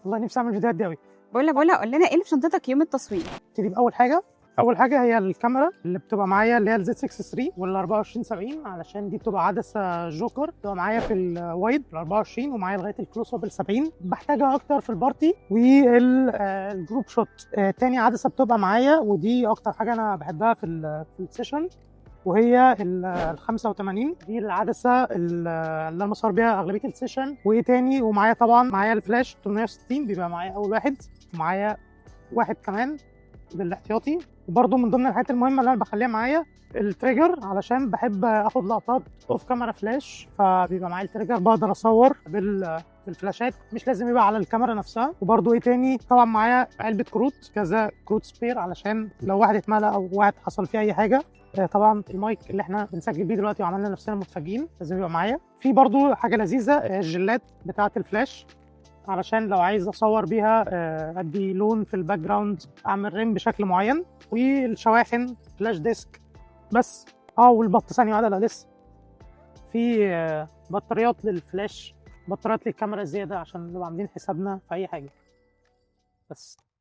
والله نفسي اعمل فيديوهات دي قوي. بولا بولا، قول لنا ايه اللي في شنطتك يوم التصوير؟ ابتدي باول حاجه. اول حاجة هي الكاميرا اللي بتبقى معايا، اللي هي ال Z 6 3 وال 24 70، علشان دي بتبقى عدسة جوكر، بتبقى معايا في ال wide ال 24 ومعايا لغاية ال close up ال 70، بحتاجها اكتر في ال party وال group shot. تاني عدسة بتبقى معايا، ودي اكتر حاجة انا بحبها في ال session، وهي ال 85. دي العدسة اللي انا بصور بيها اغلبية ال session. وايه تاني؟ ومعايا طبعا معايا الفلاش 860، بيبقى معايا اول واحد، ومعايا واحد كمان بالاحتياطي. وبرده من ضمن الحاجات المهمة اللي انا بخليها معايا ال trigger، علشان بحب اخد لقطات off camera flash، فبيبقى معايا ال trigger، بقدر اصور بالفلاشات، مش لازم يبقى على الكاميرا نفسها. وبرده ايه تاني؟ طبعا معايا علبة كروت، كذا كروت spare، علشان لو واحد اتملى او واحد حصل فيه اي حاجه. طبعا المايك اللي احنا بنسجل بيه دلوقتي وعملنا نفسنا متفاجئين لازم يبقى معايا. في برضو حاجة لذيذه، الجلات بتاعه الفلاش، علشان لو عايز اصور بيها، ادي لون في ال background، اعمل rim بشكل معين. والشواحن، flash disk بس. والبط ثانية واحده، لا لسه في بطاريات للفلاش، بطاريات للكاميرا زياده، عشان نبقى عاملين حسابنا في اي حاجة بس.